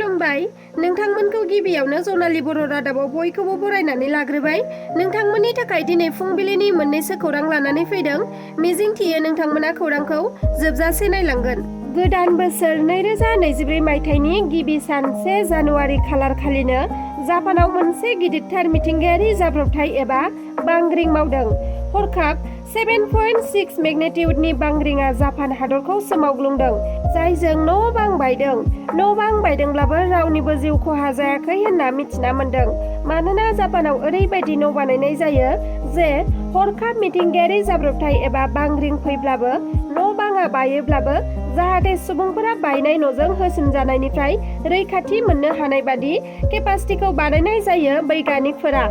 खुलुमबाय नोंथांमोनखौ गिबियावनो जनालि बर' रादाबाव बयखौबो बरायनानै लाग्रोबाय। नोंथांमोननि थाखाय दिनै फुंबिलिनि मोननैसो खौरां लानानै फैदों। मिजिंथियो नोंथांमोना खौरांखौ जोबजासे नायलांगोन। गोदान बोसोर 2024 मायथाइनि गिबि सान 1 जानुवारि खालार खालिनो जापानाव मोनसे गिदिरथार मिथिंगायारि जाब्रबथाय एबा बांग्रिं मावदों। हरखाब 7.6 मेग्निटिउडनि बांग्रिंआ जापान हादरखौ सोमावग्लुंदों, जायजों न' बां बायदों। न' बां बायदोंब्लाबो रावनिबो जिउ खहा जायाखै होनना मिथिना मोन्दों। मानोना जापानाव ओरैबायदि न' बानायनाय जायो जे हरखाब मिथिंगायारि जाब्रबथाय एबा बांग्रिं फैब्लाबो न' बाङा बायोब्लाबो जाहाथे सुबुंफोरा बायनाय न'जों होसिनजानायनिफ्राय रैखाथि मोननो हानाय बादि केपासिटिखौ बानायनाय जायो। बैज्ञानिकफोरा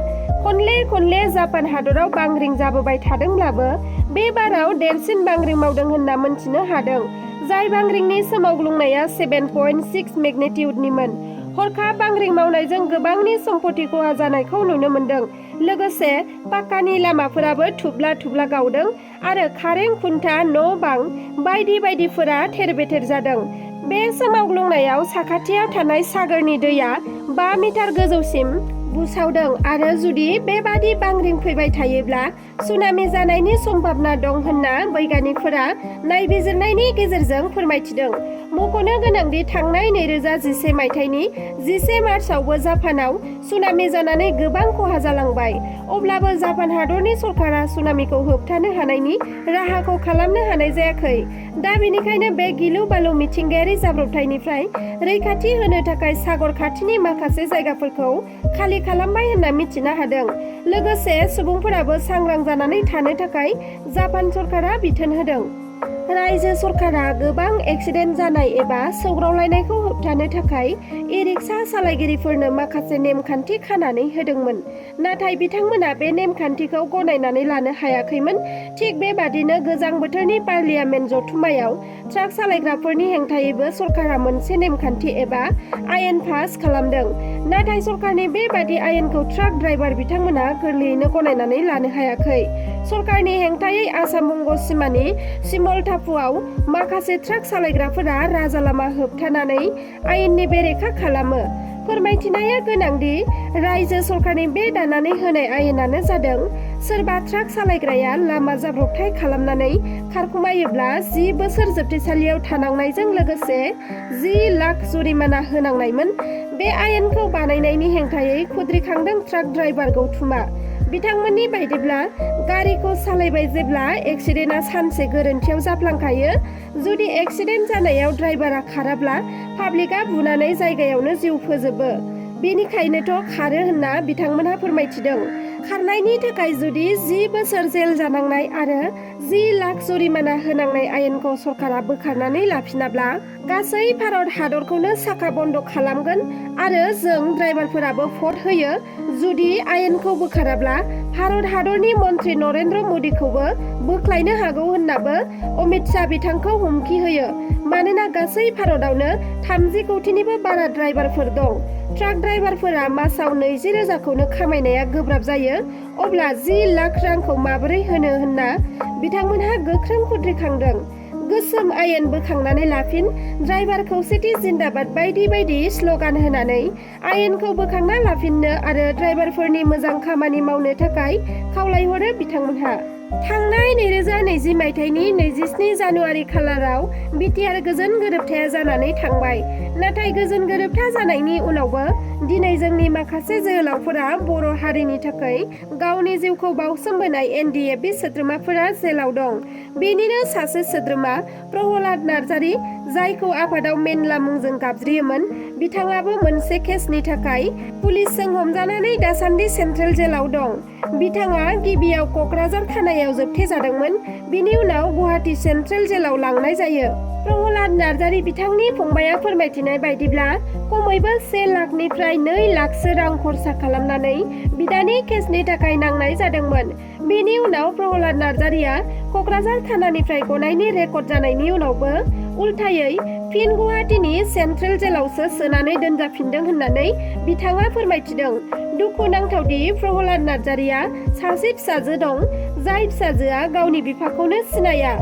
खनले जापान हादराव बांग्रिं जाबोबाय थादोंब्लाबो बे बाराव देरसिन बांग्रिं मावदों होनना मोनथिनो हादों, जाय बांग्रिंनि सोमावग्लुंनाया 7.6 मेग्निटिउडनिमोन। हरखाब बांग्रिं मावनायजों गोबांनि सम्पति खहा जानायखौ नुनो मोन्दों। लोगोसे पाक्कानि लामाफोराबो थुब्ला गावदों आरो कारेन्ट खुन्था, न' बां बायदि बायदिफोरा थेर-बेथेर जादों। बे सोमावग्लुंनायाव साखाथियाव थानाय सागोरनि दैया 5 मिटार गोजौसिम बुसावदों आरो जुदि बेबादि बांग्रिं फैबाय थायोब्ला सुनामि जानायनि सम्भाबना दं होनना बैज्ञानिकफोरा नायबिजिरनायनि गेजेरजों फोरमायथिदों। मख'नो गोनांदि थांनाय 2011 मायथाइनि 11 मार्चआवबो जापानाव सुनामि जानानै गोबां खहा जालांबाय। अब्लाबो जापान हादरनि सरकारा सुनामिखौ होबथानो हानायनि राहाखौ खालामनो हानाय जायाखै। दा बेनिखायनो बे गिलु-बालु मिथिंगायारि जाब्रबथायनिफ्राय रैखाथि होनो थाखाय सागर खाथिनि माखासे जायगाफोरखौ खालि खालामबाय होनना मिथिनो हादों। लोगोसे सुबुंफोराबो सांग्रां जानानै थानो थाखाय जापान सरकारा बिथोन होदों। रायजो सरकारा गोबां एक्सिडेन्ट जानाय एबा सौग्रावलायनायखौ होबथानो थाखाय इ-रिक्सा सालायगिरिफोरनो माखासे नेमखान्थि खानानै होदोंमोन, नाथाय बिथांमोना बे नेमखान्थिखौ गनायनानै लानो हायाखैमोन। थिग बेबादिनो गोजां बोथोरनि पार्लियामेन्ट जथुम्मायाव ट्राक सालायग्राफोरनि हेंथायैबो सरकारा मोनसे नेमखान्थि एबा आयेन पास खालामदों। नाथाय सरकारनि बेबादि आयेनखौ ट्राक ड्राइभार बिथांमोना गोरलैयैनो गनायनानै लानो हायाखै। सरकारनि हेंथायै आसाम बंग सिमानि सिमल टापुआव माखासे ट्राक सालायग्राफोरा राजालामा होबथानानै आयेननि बेरेखा खालामो। फोरमायथिनाया गोनांदि रायजो सरकारनि बे दानानै होनाय आयेनानो जादों सोरबा ट्राक सालायग्राया लामा जाब्रबथाय खालामनानै खारखुमायोब्ला 10 बोसोर जोबथेसालियाव थानांनायजों लोगोसे 10 लाख जुरिमाना होनांनायमोन। बे आयेनखौ बानायनायनि हेंथायै खुद्रिखांदों ट्राक ड्राइभार गौथुमा। बिथांमोननि बायदिब्ला गारिखौ सालायबाय जेब्ला एक्सिडेन्टआ सानसे गोरोन्थियाव जाफ्लांखायो। जुदि एक्सिडेन्ट जानायाव ड्राइभारा खाराब्ला पाब्लिकआ बुनानै जायगायावनो जिउ फोजोबो। बेनिखायनोथ' खारो होनना बिथांमोनहा फोरमायथिदों। खारनायनि थाखाय जुदि 10 बोसोर जेल जानांनाय आरो 10 लाख जुरिमाना होनांनाय आयेनखौ सरकारा बोखारनानै लाफिनाब्ला गासै भारत हादरखौनो साखा बन्द खालामगोन आरो जों ड्राइभारफोराबो भट होयो। जुदि आयेनखौ बोखाराब्ला भारत हादरनि मन्त्रि नरेन्द्र मदिखौबो बोख्लायनो हागौ होननाबो अमित शाह बिथांखौ हुमखि होयो। मानोना गासै भारतआवनो 30 कौटिनिबो बारा ड्राइभारफोर दं। ट्राक ड्राइभारफोरा मासाव 20,000खौनो खामायनाया गोब्राब जायो। अब्ला 10 लाख रांखौ माबोरै होनो होनना बिथांमोनहा गोख्रों खुद्रिखांदों। गोसोम आयेन बोखांनानै लाफिन, ड्राइभार खौसेथि जिन्दाबाद बायदि बायदि स्लगान होनानै आयेनखौ बोखांना लाफिननो आरो ड्राइभारफोरनि मोजां खामानि मावनो थाखाय खावलायहरो बिथांमोनहा। थांनाय 2020 मायथाइनि 27 जानुवारि खालाराव बिटिआर गोजोन गोरोबथाया जानानै थांबाय। नाथाय गोजोन गोरोबथा जानायनि उनावबो दिनै जोंनि माखासे जोहोलावफोरा बर' हारिनि थाखाय गावनि जिउखौ बाउसोमबोनाय एनडिएफबि सोद्रोमाफोरा जेलाव दं। बेनिनो सासे सोद्रोमा प्रहलाद नार्जारी, जायखौ आफादाव मेनला मुंजों गाबज्रियोमोन, बिथाङाबो मोनसे केसनि थाखाय पुलिसजों हमजानानै दासान्दि सेन्ट्रेल जेलाव दं। बिथाङा गिबियाव क'क्राझार थानायाव जोबथेजादोंमोन, बिनि उनाव गुवाहाटी सेन्ट्रेल जेलाव लांनाय जायो। प्रहलाद नार्जारी बिथांनि फंबाया फोरमायथिनाय बायदिब्ला खमैबो 1 लाखनिफ्राय 2 लाखसो रां खरसा खालामनानै बिदानि केसनि थाखाय नांनाय जादोंमोन। बेनि उनाव प्रहलाद नार्जारीया क'क्राझार थानानिफ्राय गनायनि रेकर्ड जानायनि उनावबो उल्थायै फिन गुवाहाटीनि सेन्ट्रेल जेलावसो सोनानै दोनजाफिनदों होननानै बिथाङा फोरमायथिदों। दुखुनांथावदि प्रहलाद नार्जारीया सासे फिसाजो दं, जाय फिसाजोआ गावनि बिफाखौनो सिनाया।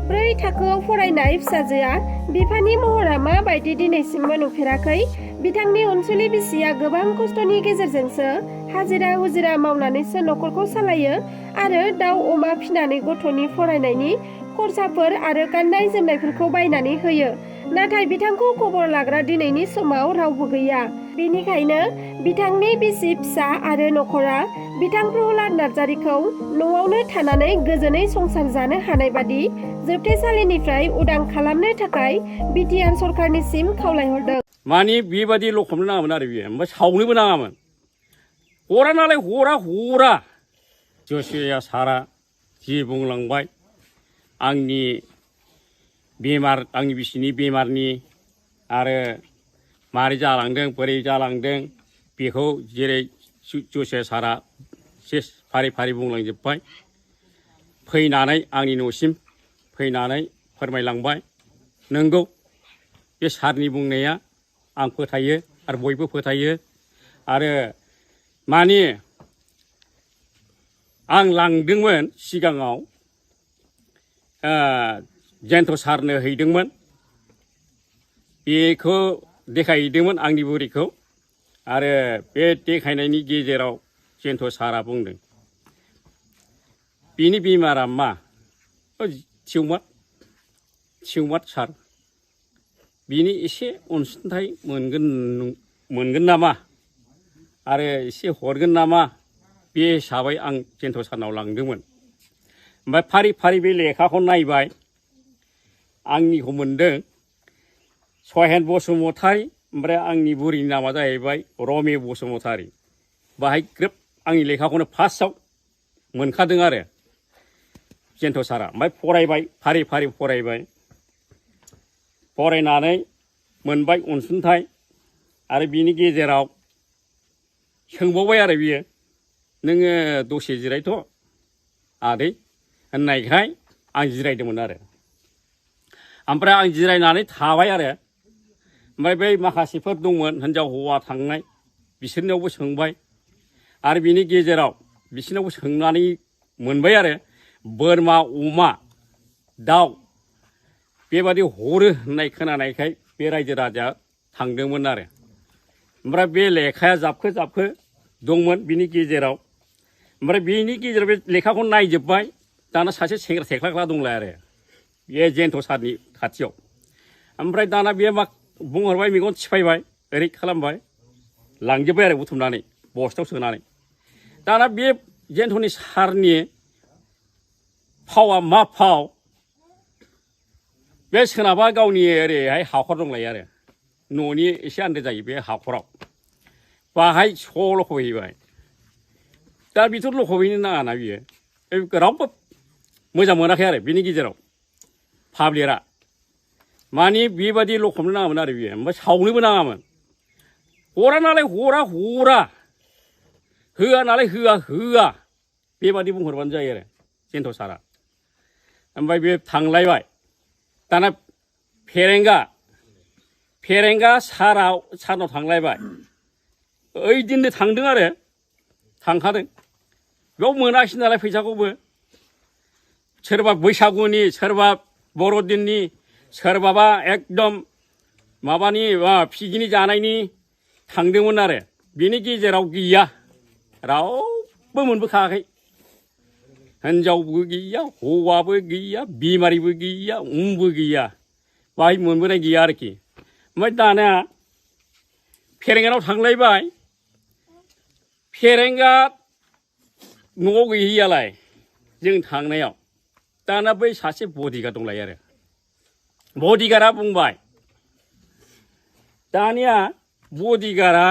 4 थाखोआव फरायनाय फिसाजोआ बिफानि महरा माबायदि दिनैसिमबो नुफेराखै। बिथांनि अनसुलि बिसिया गोबां खस्थ'नि गेजेरजोंसो हाजिरा हुजिरा मावनानैसो न'खरखौ सालायो आरो दाउ अमा फिनानै गथ'नि फरायनायनि खरसाफोर आरो गाननाय जोमनायफोरखौ बायनानै होयो। नाथाय बिथांखौ खबर लाग्रा दिनैनि समाव रावबो गैया। बेनिखायनो बिथांनि बिसि फिसा आरो न'खरा बिथां प्रहलाद नार्जारीखौ न'आवनो थानानै गोजोनै संसार जानो हानाय बादि जोबथेसालिनिफ्राय उदां खालामनो थाखाय बिटिआर सरकारनिसिम खावलायहरदों। माने बेबादि लखबनो नाङामोन आरो बियो, ओमफ्राय सावनोबो नाङामोन। हरा नालाय हरा जसिया सारा जि बुंलांबाय आंनि बेमार, आंनि बिसिनि बेमारनि आरो मारै जालांदों बोरै जालांदों बेखौ जेरै जसिया सारा सेस फारि फारि बुंलांजोब्बाय। फैनानै आंनि न'सिम फैनानै फोरमायलांबाय। नंगौ बे सारनि बुंनाया आं फोथायो आरो बयबो फोथायो। आरो माने आं लांदोंमोन सिगाङाव जेन्थ' सारनो हैदोंमोन, बेखौ देखायहैदोंमोन आंनि बुरिखौ। आरो बे देखायनायनि गेजेराव जेन्थ' सारा बुंदों बिनि बेमारा मा टिउमार सार, बिनि एसे अनसुंथाइ मोनगोन नामा आरो एसे हरगोन नामा, बे हिसाबै आं जेन्थ' सारनाव लांदोंमोन। ओमफ्राय फारि फारि बे लेखाखौ नायबाय, आंनिखौ मोनदों सहेन बसुमतारी, ओमफ्राय आंनि बुरिनि नामा जाहैबाय रमे बसुमतारी। बाहाय ग्रोब आंनि लेखाखौनो फार्स्टआव मोनखादों आरो जेन्थ' सारा। ओमफ्राय फरायबाय, फारि फारि फरायनानै मोनबाय अनसुंथाइ। आरो बिनि गेजेराव सोंबावबाय आरो बियो, नोङो दसे जिरायथ' आदै होननायखाय आं जिरायदोंमोन आरो। ओमफ्राय आं जिरायनानै थाबाय आरो। ओमफ्राय बै माखासेफोर दंमोन हिनजाव हौवा थांनाय, बिसोरनियावबो सोंबाय। आरो बिनि गेजेराव बिसोरनावबो सोंनानै मोनबाय आरो बोरमा अमा दाउ बेबादि हरो होननाय खोनानायखाय बे रायजो राजाया थांदोंमोन आरो। ओमफ्राय बे लेखाया जाबखो दंमोन बिनि गेजेराव। ओमफ्राय बेनि गेजेराव बे लेखाखौ नायजोब्बाय। दाना सासे सेंग्रा थेख्लाग्रा दंलाय आरो बे जेन्थ' सारनि खाथियाव। ओमफ्राय दाना बे मा बुंहरबाय, मेगन थिफायबाय, ओरै खालामबाय, लांजोब्बाय आरो बुथुमनानै बस्थायाव सोनानै। दाना बे जेन्थ'नि सारनि फावा मा फाव, बे सोनाबा गावनि ओरैहाय हाखर दंलायो आरो न'नि एसे आन्दो जायो बे हाखराव, बाहाय स' लखबहैबाय। दा बेथ' लखबहैनो नाङाना बियो, रावबो मोजां मोनाखै आरो बिनि गेजेराव पाब्लिकआ। माने बेबादि लखबनो नाङामोन आरो बियो, ओमफ्राय सावनोबो नाङामोन। हरा नालाय हरा होआ नालाय होआ बेबादि बुंहरबानो जायो आरो जेन्थ' सारा। ओमफ्राय बे थांलायबाय। दाना फेरेंगा सारनाव थांलायबाय। ओइदिननो थांदों आरो थांखादों। बेयाव मोनाखिसै नालाय फैसाखौबो, सोरबा बैसागुनि, सोरबा बर'दिननि, सोरबाबा एकदम माबानि पिकनिक जानायनि थांदोंमोन आरो। बिनि गेजेराव गैया, रावबो मोनबोखायाखै। हिनजावबो गैया, हौवाबो गैया, बेमारिबो गैया, गैया, बाहाय मोनबोनाय गैया आरोखि। ओमफ्राय दाना फेरेंगानाव थांलायबाय। फेरेंगा न'आव गैहैयालाय जों थांनायाव। दाना बै सासे बडिगार्ड दंलायो आरो। बडिगार्डआ बुंबाय, दानिया बडिगार्डआ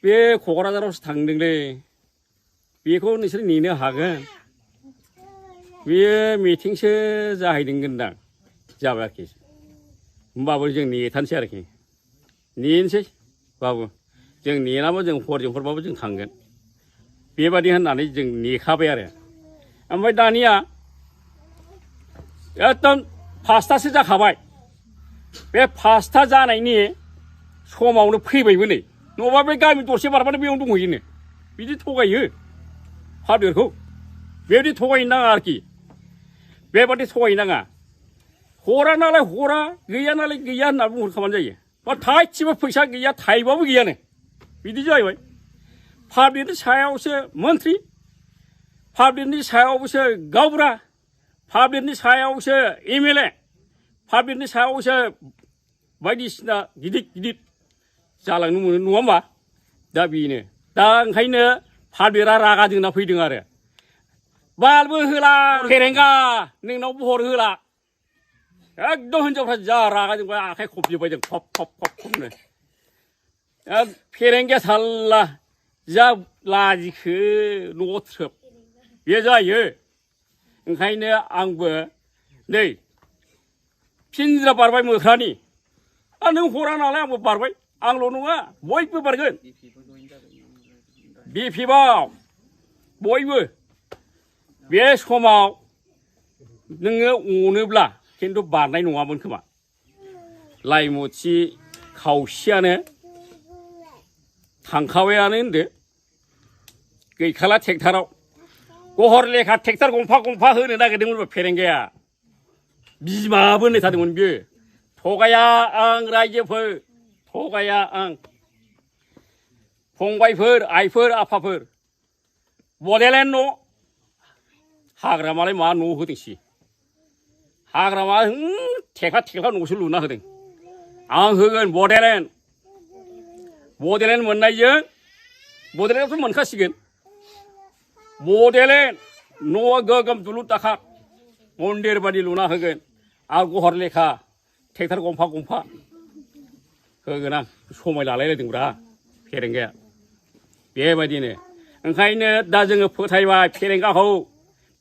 बे क'क्राझारावसो थांदोंलै, बेखौ नोंसोर नेनो हागोन, बेयो मिटिंसो जाहैदोंगोनदां, जाबाय आरोखि। होमबाबो जों नेथारनोसै आरोखि, नेनोसै बाबु, जों नेनाबो जों हरजों हरबाबो जों थांगोन, बेबादि होननानै जों नेखाबाय आरो। ओमफ्राय दानिया एकदम 5थासो जाखाबाय। बे 5था जानायनि समावनो फैबायबो नै, नङाबा बे गामि दरसे बारबानो बेयावनो दंहैयोनो। बिदि थगायो पाब्लिकखौ, बेबायदि थगायनो नाङा आरोखि, बेबादि थगायनो नाङा। हरा नालाय हरा, गैया नालाय गैया होनना बुंहरखाबानो जायो मा थाइसेबो फैसा गैया थाइबाबो गैयानो बिदि जाहैबाय पाब्लिकनि सायावसो मन्त्रि पाब्लिकनि सायावसो गावबुरा पाब्लिकनि सायावसो एमएलए पाब्लिकनि सायावसो बायदिसिना गिदिर गिदिर जालांनो मोनो नङा होमबा दा बेनो दा ओंखायनो पाब्लिकआ रागा जोंना फैदों आरो बालबो होला फेरेंगा नोंनावबो हर होला एकदम हिनजावफ्रा जा रागा जोंबाय आखाइ खबजोब्बाय जों खब खब खब खबनो फेरेंगाया साल्ला जा लाजिखो न'आव थ्रोब बे जायो ओंखायनो आंबो नै फिनज्रा बारबाय मोख्रानि नों हरा नालाय आंबो बारबाय आंल' नङा बयबो बारगोन बिपिएफआव बयबो बे समाव नोङो अनोब्ला खिन्थु बारनाय नङामोन खोमा लाइमुथि खावसेयानो थांखाबायानो होनदो गैखाला ट्रेक्टराव गहर लेखा ट्रेक्टर गंफा गंफा होनो नागिरदोंमोन फेरेंगाया बिमाबो होननाय थादोंमोन बियो थगाया आं रायजोफोर थगाया आं फंबायफोर आइफोर आफाफोर बड'लेण्ड न' हाग्रामालाय मा न' होदोंसि हाग्रामा थेखा थेखा न'सो लुना होदों आं होगोन बड'लेण्ड मोननायजों बड'लेण्डआवथ' मोनखासिगोन बड'लेण्ड न'आ गोगोम दुलुर दाखार मन्दिर बादि लुना होगोन आरो गहर लेखा ट्रेक्टर गंफा गंफा होगोन आं समाय लालायलायदोंब्रा फेरेंगाया बेबायदिनो ओंखायनो दा जोङो फोथायबाय फेरेंगाखौ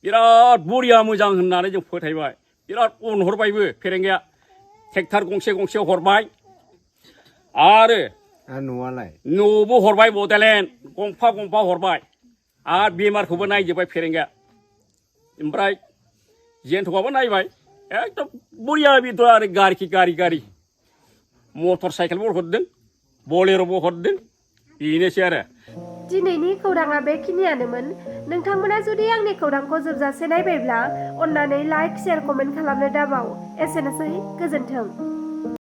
बिराद बरिया मोजां होननानै जों फोथायबाय बिराद अनहरबायबो फेरेंगाया ट्रेक्टर गंसे गंसे हरबाय आरो न'आलाय न'बो हरबाय बड'लेण्ड गंफा गंफा हरबाय आरो बेमारखौबो नायजोब्बाय फेरेंगाया ओमफ्राय जेन्थ'आबो नायबाय एकदम बरिया बेथ' आरो गारि मटर साइकेलबो हरदों बलेर'बो हरदों बेनोसै आरो दिनैनि खौराङा बेखिनियानोमोन नोंथांमोना जुदि आंनि खौरांखौ जोबजासे नायबायब्ला अन्नानै लाइक शेयार कमेन्ट खालामनो दाबाव एसेनोसै गोजोन्थों।